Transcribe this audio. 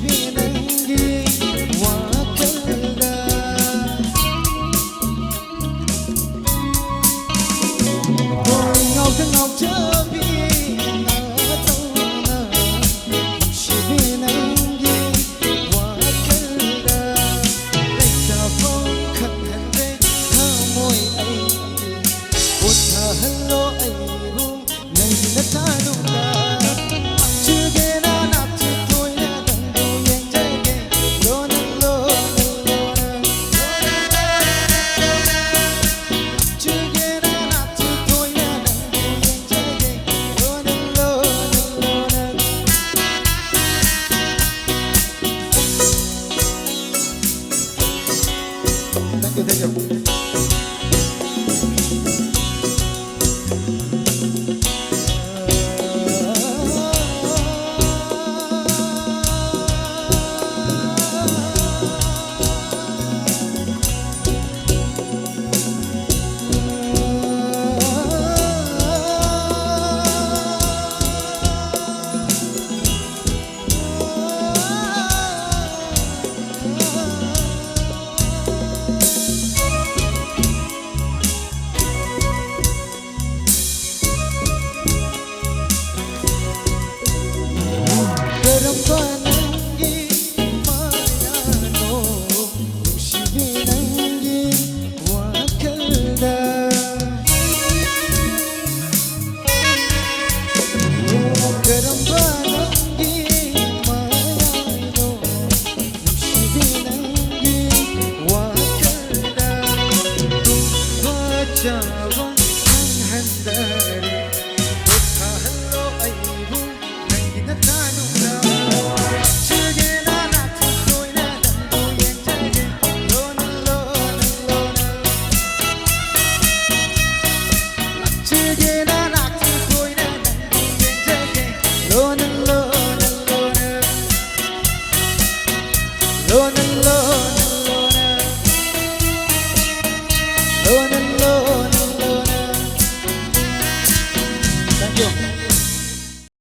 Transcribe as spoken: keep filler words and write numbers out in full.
ꯅꯪꯒꯤ ꯋꯥꯈꯜꯗ ꯍꯣꯏ ꯉꯥꯎꯇ ꯉꯥꯎꯖꯕꯤ ꯅꯇꯧꯅ ꯅꯨꯡꯁꯤꯕꯤ ꯅꯪꯒꯤ ꯋꯥꯈꯜꯗ ꯂꯩꯇꯥꯐꯝ ꯈꯪꯍꯟꯗꯦ ꯊꯃꯣꯏ ꯑꯩꯒꯤ ꯄꯣꯊꯥꯍꯜꯂꯣ ꯑꯩꯕꯨ ꯅꯪꯒꯤ ꯅꯁꯥꯅꯨꯡꯗ ꯅꯥꯛꯆꯒꯦꯅ ꯅꯥꯛꯆ ꯊꯣꯏꯅ ꯅꯪꯕꯨ ꯌꯦꯡꯖꯒꯦ ꯂꯣꯅ ꯂꯣꯅ ꯂꯣꯅ ꯅꯥꯛꯆꯒꯦꯅ ꯅꯥꯛꯆ ꯊꯣꯏꯅ ꯅꯪꯕꯨ ꯌꯦꯡꯖꯒꯦ ꯂꯣꯅ ꯂꯣꯅ ꯂꯣꯅ Thank you, thank you. ꯀꯔꯝꯕ ꯅꯪꯒꯤ ꯃꯥꯌꯥꯅꯣ ꯅꯨꯡꯁꯤꯕꯤ ꯅꯪꯒꯤ ꯋꯥꯈꯜꯗ ꯀꯔꯝꯕ ꯅꯪꯒꯤ ꯃꯥꯌꯥꯅꯣ ꯅꯨꯡꯁꯤꯕꯤ ꯅꯪꯒꯤ ꯋꯥꯈꯜꯗ ꯇꯨꯝꯕ ꯆꯥꯕ ꯈꯪꯍꯟꯗꯔꯦ ꯄꯣꯊꯥꯍꯜꯂꯣ ꯑꯩꯕꯨ ꯅꯪꯒꯤ ꯅꯁꯥꯅꯨꯡꯗ ꯆꯒꯦꯅ ꯅꯥꯛꯆ ꯊꯣꯏꯅ ꯅꯪꯕꯨ ꯌꯦꯡꯖꯒꯦ ꯂꯣꯅ ꯂꯣꯅ ꯂꯣꯅ ꯆꯒꯦꯅ ꯅꯥꯛꯆ ꯊꯣꯏꯅ ꯅꯪꯕꯨ ꯌꯦꯡꯖꯒꯦ ꯂꯣꯅ ꯂꯣꯅ ꯂꯣꯅ ꯂꯣꯅ ꯂꯣꯅ